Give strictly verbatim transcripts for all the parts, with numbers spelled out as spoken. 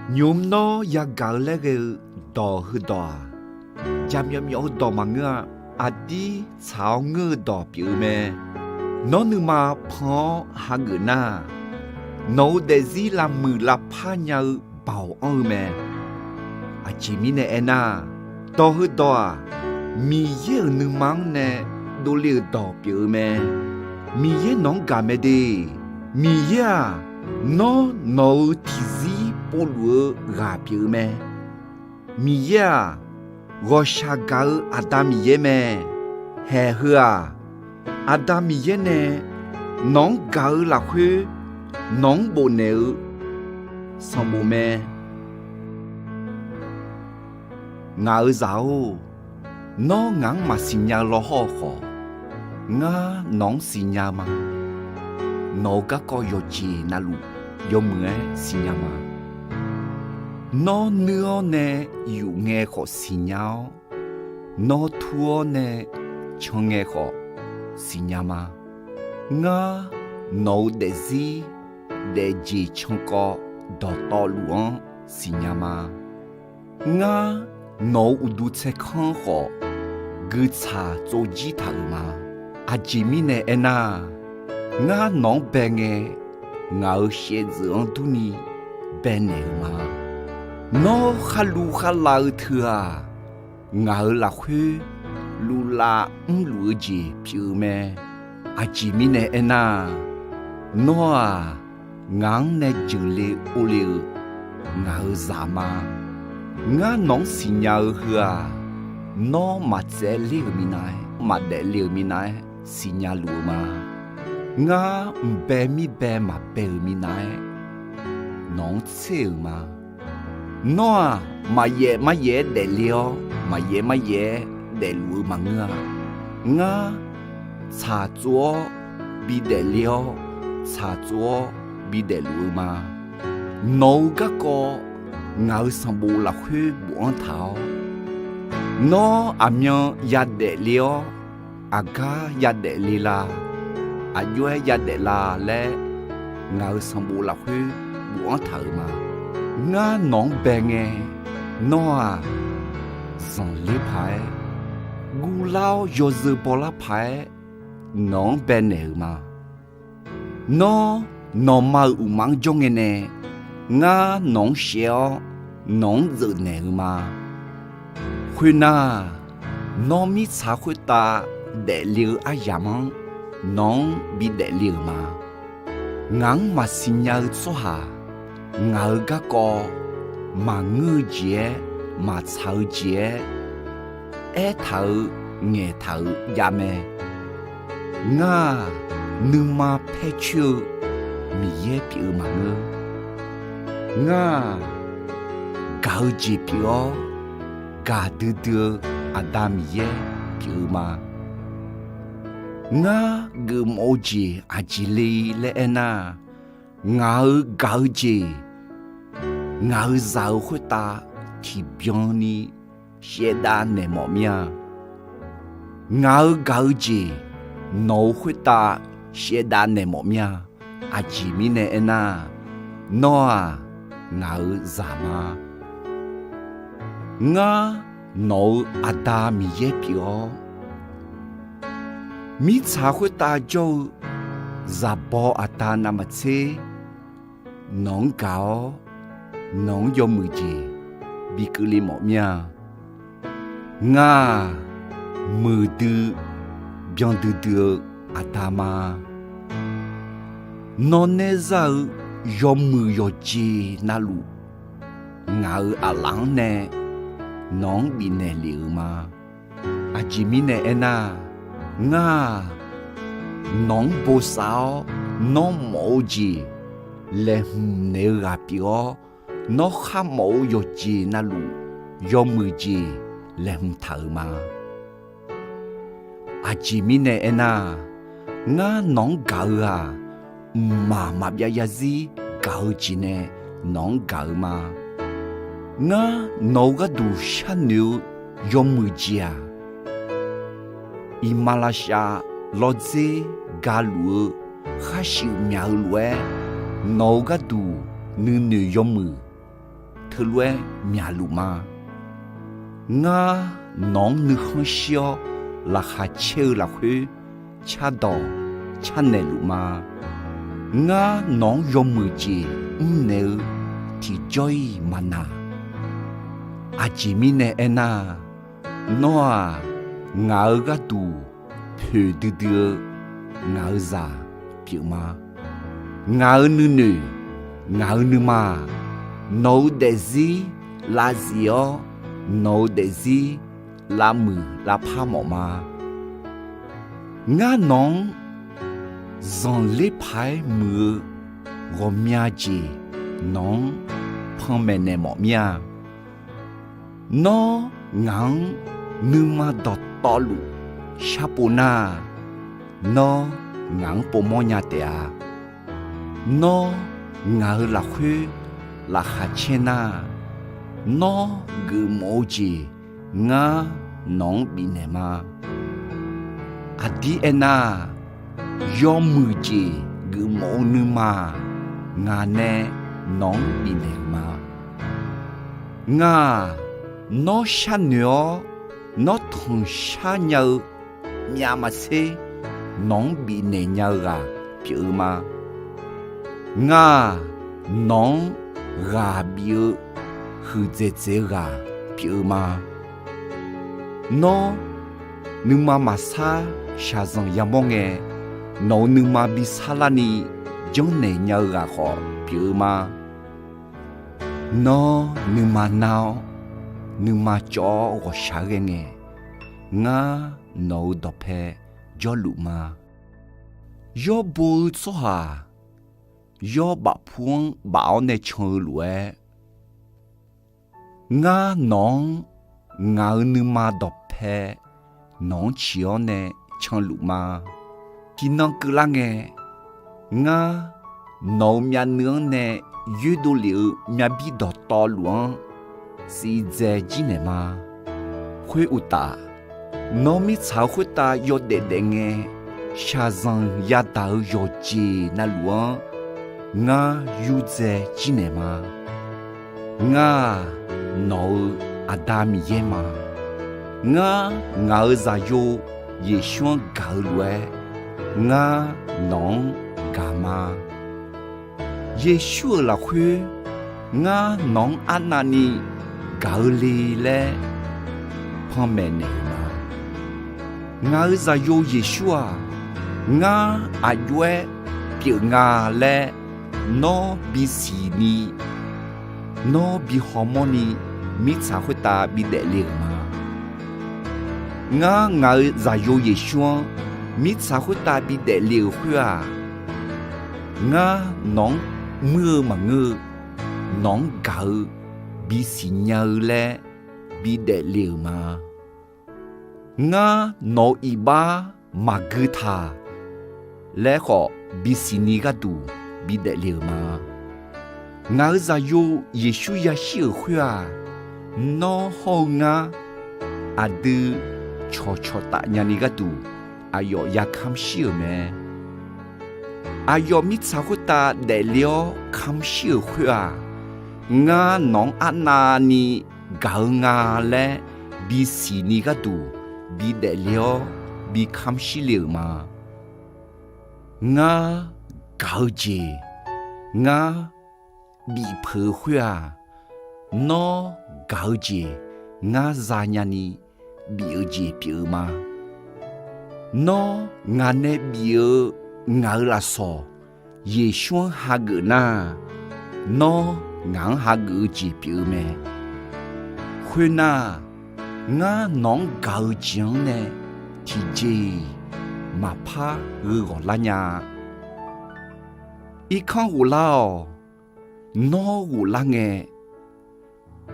Nymq mr nawr yagaq-eu laer ghae-eu dawq heudawq-aq, jaqmyawf myawf-eu dawq maqngeur-a. Aqdir tsaq-awr ngeur-eu dawq pyeuf-eu mae. Nawr nuima pan-awr hageuf nar, nawq-euq daefzir lavmuiq lavpar nya-eu Baoq anr-eu mae. Aqjeq mirnae aernar, dawq heudawq-aq, Miqyaer-euq nuima-anr nae dovle-euq dawq pyeuf-eu mae. Miqyaer nawq-anr gaq mae de. Miqyaer-aq, nawr nawq-euq tiqzir povluf-eu ghaq pyeuf-eu mae. Miqyaer-aq, ghawqshaq gaq-eu Aqda Miqyaer mae. Haeq heu-aq, Aqda Miqyaer nae nawq-anr gaq-eu lafkhoer nawq-anr bofnaeq-eu sanqbof mae. Ngaq-euq zaq-or, nawr ngaq-anr maqsiq nya-eu lawhawr-eu khawf, ngar nawq-anr siqnya-eu ma. Nawq-euq garkawv yawqjeq navluf yawmuiq-aer siqnya ma. Nawr nuir-awr nae yuf ngae khawf siqnya-awr, nawr tur-awr nae can ngae khawf siqnya ma. Ngar nawq-euq daefzir daefjeq cankawv dawqtawvluf-anr siqnya ma. Ngar nawq-euq uqduq tsaerkanr khawf guiqtsaq tsovjir taq-euq ma. Aqjeq mirnae aernar, ngar nawq-anr bae ngae, ngaq-euq shaevdzeuf-anr durni baenaeq-euq ma. Nawr kharluv kharlav-eu teu-aq, ngaq-euq lafkhoer luvlav mrluf-eu jeq pyeuf-eu mae. Aqjeq mirnae aernar, nawr-aq, ngaq-anr nae jeuqle orle-eu ngaq-euq zaq ma. Ngar nawq-anr siqnya-eu heu-aq, nawr maqtsaevler-euq minav-aer, maqdaefle-euq minav-aer siqnya luf-eu ma. Ngar mqbae mirbae maqbae-euq minav-aer nawq-anr tser-euq ma. Nawr-aq, maqyaef maryaef-aer daefle-awr, maqyaef maryaef-aer daefluf-eu maqngeur-a. Ngar tsaqtsov-awr bidaefle-awr, tsaqtsov-awr bidaefluf-eu ma. Nawq-euq garkawv ngaq-euq sanqbof lafkhoer bofanr taq-awr, nawr aqmyan yadaef le-awr, aqgar yadaef le la, aqjox-aer yadaef la laer, ngaq-euq sanqbof lafkhoer bofanr taq-euq ma. Ngar nawq-anr bae ngae, nawr-aq, zanqler paq-aer, guvlar-awr yawzeu bawlar paq-aer nawq-anr baenaeq-euq ma. Nawr, nawqma-euq uqma-anr jawr ngae nae, ngar nawq-anr shaev-awr nawq-anr dzeufnaeq-euq ma. Khoernar, nawr mirtsaq khoertav daefle-eu aryamq-anr nawq-anr bidaefle-euq ma. Ngaq-anr maqsiq nya-eu tsawrhaq ngaq-euq garkawv maqngeur-eu jeq-aer, maqtsaq-eu jeq-aer aertaq-euq ngaeqtaq-euq javmae. Ngar-aq, nuima paer coer-eu Miqyaer pyeuf-eu maqngeur. Ngar-aq, gaq-eu jeq pyeuf-awr, gaqdui dui-eu Aqda Miqyaer pyeuf-eu ma. Ngar geufmawf-eu jeq aqjeq le laer aernar, ngaq-euq gaq-eu jeq ngaq-euq zaq-euq khoertav tiqbyan ni shaevdav naeq mawf mir-a. Ngaq-euq gaq-eu jeq nawq-euq khoertav shaevdav naeq mawf mir-a. Aqjeq mirnae aernar, nawr-aq, ngaq-euq zaq ma. Ngar nawq-euq Aqda Miqyaer pyeuf-awr, mirtsaq khoertav jawr-eu zaqbaw aqda navmaqtser nawq-anr gaq-awr, nawq-anr yawmuiq jeq bi keuvle mawf mir-a. Ngar-aq, muiqdui byandui dui-eu Aqda ma. Nawr naerzar-eu yawmuiq yawqjeq navluf, ngaq-euq aqlaf-anr nae nawq-anr bifnaeq lef-euq ma. Aqjeq mirnae aernar, ngar-aq, nawq-anr bosav-awr nawr mawf-eu jeq laeqhmq naeq-eu ghaq pyeuf-awr, nawr kharmawf-eu yawqjeq navluf yawmuiq jeq laeqhmq taq-euq ma. Aqjeq mirnae aernar, ngar nawq-anr gaq-eu-aq, mqmaq maqbyav zarzir gaq-eu jeq nae nawq-anr gaq-eu ma. Ngar nawq-euq gharduq sharnoeq-eu yawmuiq jeq-aq, iqmalavshav lawrdzer galuf-eu khar shuif myaq-eu lof-aer, nawq-euq gharduq nuinoeq yawmuiq heulof-aer myaqluf ma. Ngar nawq-anr nuikhanr shir-awr laqkhaq caer-eu lafkhoer cardawq carnaeq luf ma. Ngar nawq-anr yawmuiq jeq mrnaeq-eu tiqjawr-iq maqnaq. Aqjeq mirnae aernar, nawr-aq, ngaq-euq gharduq poeq duidui-eu ngaq-euq zaq pyeuf ma. Ngaq-euq nuinoeq, ngaq-euq nuima-aq, nawq-euq daefzir lavzif-awr, nawq-euq daefzir lavmuiq lavpar mawf ma. Ngar nawq-anr zanqler paq-aer muiq-eu ghawqmya jeq nawq-anr panmaeq naeq mawf mir-a. Nawr ngaq-anr nuima dawqtawvluf sharpov nar, nawr ngaq-anr povmawr nya taef-a. Nawr ngaq-euq lafkhoer laqkhaq caer nar, nawr geufmawf-eu jeq ngar nawq-anr bifnaeq ma. Aqdir aernar, yawmuiq jeq geufmawf-eu nuima-aq, ngaq nae nawq-anr bifnaeq-euq ma. Ngar-aq, nawr sharnoeq-awr nawr tanqshar nya-eu myavmaqtser nawq-anr bifnaeq nya-eu ghaq pyeuf-eu ma. Ngar-aq, nawq-anr ghaq bif-eu huiqdzaeq dzaeq-eu ghaq pyeuf-eu ma. Nawr nuima maqsar shaqzanq yamawr ngae, nawq-euq nuima bi sarlarni janrnaeq nya-eu ghaq khawf pyeuf-eu ma. Nawr nuima nar-awr, nuima cawv-awr ghawqshaq-aer ghae ngae, ngar nawq-euq dawqpae jawrluf ma. Yawrbo-eu tsawrhaq-aq, yawr bafpu-anr baf-awr nae can-eu lof-aer, ngar nawq-anr ngaq-euq nuima dawqpae nawq-anr ciq-awr nae canluf ma. Tiqnan keuvlar ngae, ngar nawq-euq myavnuiv-anr nae yoerdov lef-eu myavbir dawqtawvluf-anr siqdzae jirnaeq ma. Khoeruqtaf, nawr mirtsaq-eu khoertav yawdaef daef ngae, shaqzanq yadaq-eu yawqjeq navluf-anr ngar yurdzae jirnaeq ma. Ngar-aq, nawq-euq Aqda Miqyaer ma. Ngar ngaq-euq Zaqyo Yeqsur-anr gaq-eu lof-aer, ngar nawq-anr gaq ma. Yeqsur-euq lafkhoer ngar nawq-anr arnavni gaq-eu le laer panmaeq naeq-euq ma. Ngaq-euq Zaqyo Yeqsur-aq, ngar aqjox-aer pyeuf nga laer nawr bisiq ni, nawr bi hawmawr ni mirtsaq khoertav bidaef le-euq ma. Ngar ngaq-euq Zaqyo Yeqsur-anr mirtsaq khoertav bidaef le-euq khoer-aq, ngar nawq-anr muir-eu maqngeur-eu, nawq-anr gaq-eu bisiq nya-eu laer bidaef le-euq ma. Ngar nawq-euq iqbax maqgui taq laer khawf bisiq ni gharduq bidaef le-euq ma. Ngaq-euq Zaqyo Yeqsur yashir-euq khoer-aq, nawr hawr-eu ngar aqdui cawqcawq taf nyani gharduq aqyawf ya kamr shir-euq mae. Aqyawf mirtsaq khoertav daefle-awr kamr shir-euq khoer-aq, ngar nawq-anr arnavni gaq-eu nga laer bisiq ni gharduq bidaef le-awr bi kamr shir le-euq ma. Ngar gaq-eu jeq ngar bif peuq-eu khoer-aq, nawr gaq-eu jeq ngar zanya ni bif-eu jeq pyeuf-eu ma. Nawr ngaq nae bif-eu ngaq-euq lafsawq Yeqsur-anr hageuf nar, nawr ngaq-anr hageuf-eu jeq pyeuf-eu mae. Khoernar, ngar nawq-anr gaq-eu jeq-anr nae tiqjeq-iq maqpar gheu ghawq lar nya-a. Irkanr ghoflar-awq. Nawr ghoflar ngae,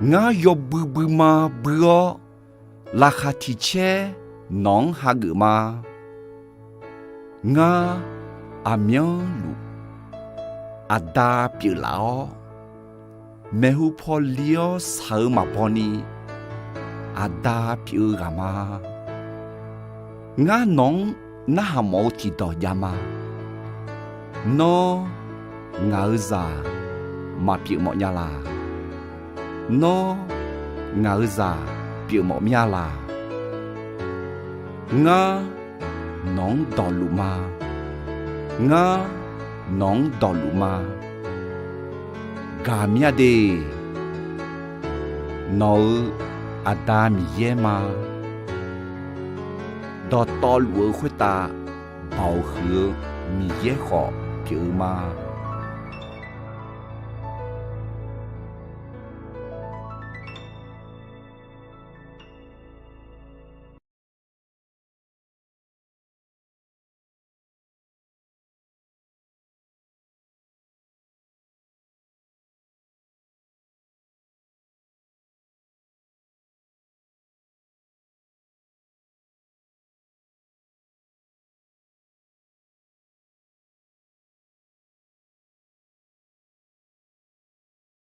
ngar yawbui buima bui-awr, laqkhaq tiq caer nawq-anr hageuf ma. Ngar aqmyanluf Aqda pyeuflaf-awr, maeqhu paw li-awr shaq-eu maqbaw ni Aqda pyeuf-eu ghaq ma. Ngar nawq-anr narhaq mawf-eu tiqdawq jav ma. Nawr ngaq-euq zaq maqpyeuf mawf nya laq. Nawr ngaq-euq zaq pyeufmawf mir-a laq? Ngar nawq-anr dawqluf ma. Ngar nawq-anr dawqluf ma. Gaq mir-a de. Nawq-euq Aqda Miqyaer ma. Dawqtawvluf-eu khoertav baoq huiq-eu Miqyaer khawf pyeuf-eu ma.